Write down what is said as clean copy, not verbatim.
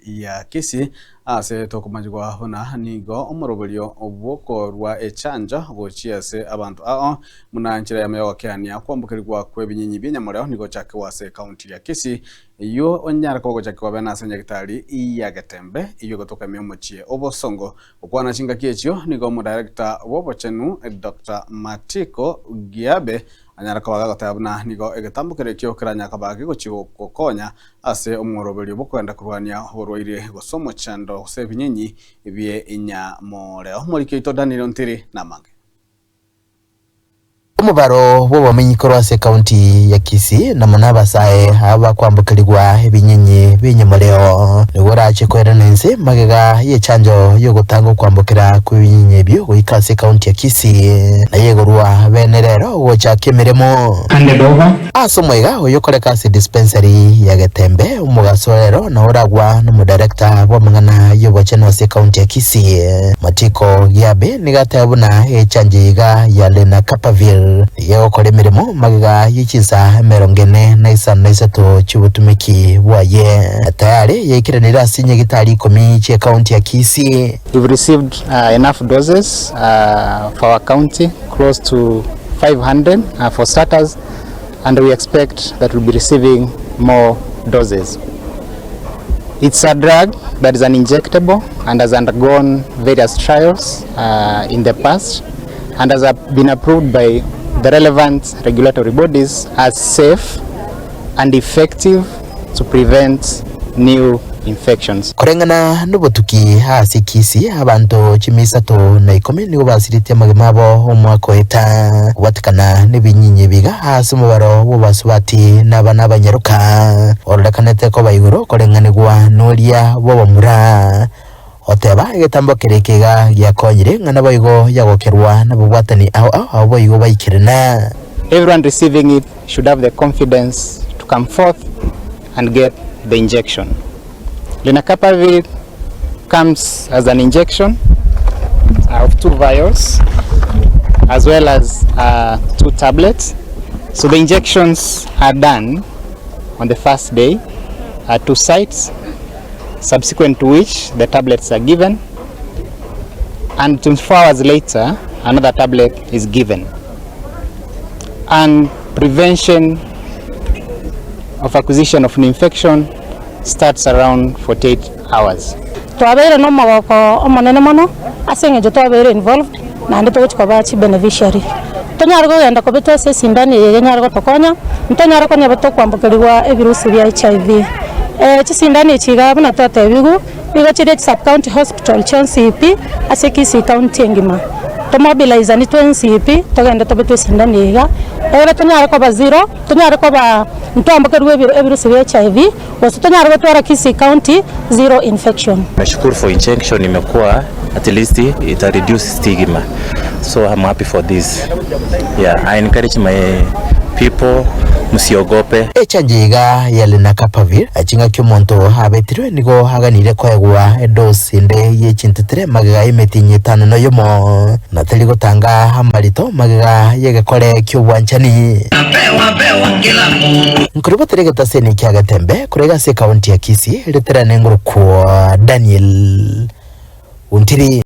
Ya Kisii ase tokomanyigwa buna nigo omoroberio bw'okorua echanjo gochia ase abanto ao buna enchera yamo y'ogokeania kwambokerigwa kw'ebinyinyi bi'enyamoreo nigo ochakigwa ase ekaunti ya Kisii eyio onyare koba ogochakigwa bene ase nyagitari ya Getembe eyio egotoka ime omochie o Bosongo. Gokwana chingaki echio nigo omodirector bw'obochenu Doctor Matiko Giabe anyare koba gagoteba buna nigo egetambo keria ekio keranyare koba gegochia gokonya ase omworoberio bw'okoenda korwania oborwaire gose omochando gose ebinyinyi bi'enyamoreo. Omoriki oito Daniel Ontiri namange. Omobaro bw'obomenyi korwa ase ekaunti ya Kisii na mono abasae aba bakwambokerigwa ebinyinyi bi'enyamoreo nigo orache koirana ense magega y'echanjo y'ogotanga okwambokera kw'ebinyinyi ebio goika ase ekaunti ya Kisii na yegorwa bene rero gochaka emeremo. Handed over. Ase omoiga oyo okoreka ase dispensary ya Getembe, omogaso rero nao oragwa nomodirector bw'amang'ana y'obochenu ase ekaunti ya Kisii, Matiko Giabe nigo ateba buna echanjo iga ya Lenacapavir nigo egokora emeremo magega ye chinsa emerongo ene na isano na isato chi'obotumeki bwaye na tayari yaikeranire ase nyagitari ikomi chi'ekaunti ya Kisii. We've received enough doses for our county, close to 500 for starters and we expect that we'll be receiving more doses. It's a drug that is an injectable and has undergone various trials in the past and has been approved by the relevant regulatory bodies as safe and effective to prevent new infections. Koreng'ana nobotuki ase Kisii, abanto chimia isato na ikomi nigo basiritie amagima abo omwaka oeta, kobwatekana nebinyinyi ebiga ase omobaro bw'abasubati na abana abanyaroka, ororekanete koba igoro koreng'anigwa noria bw'abamura. Oteba, Egetambo keria ekiga giakonyire ng'a naboigo yagokerwa nababwatani ao ao abwo boigo baikirana. Everyone receiving it should have the confidence to come forth and get the injection. Lenacapavir comes as an injection of two vials as well as two tablets. So the injections are done on the first day at two sites, subsequent to which the tablets are given and 24 hours later another tablet is given. And prevention of acquisition of an infection starts around 48 hours. Twabeire nomogoko omonene mono ase eng'encho twabeire involved naende togochia koba chibeneficiary. Tonyare kogenda kobeta ase esindani eye enyare gotokonya, ntonyare konya tokwambokerigwa ebirusi bia HIV. Chisindani echi iga buna twatebigwe, nigo chire chisub county hospital chionsi pi ase Kisii county engima. Tomobilizani twensi pi togende tobetwe esindani eye iga, egere tonyare koba zero, tonyare koba ntwambokerigwe ebirusi bia HIV, gose tonyare gotwara Kisii county zero infection. Nashukuru for injection imekuwa at least ita reduce stigma so I'm happy for this yeah I encourage my people msiogope. Echanjo iga ya Lenacapavir, chingaki omonto abetirwe nigo aganire koegwa edosi ende ye chintetere magega y'emetienyi etano na oyomo, na teri gotanga amarito magega y'egekore ki'obwanchani. Nkoribotera egetaseni kia Getembe korwa iga ase ekaunti ya Kisii, riterane ngorokwo Daniel Ontiri.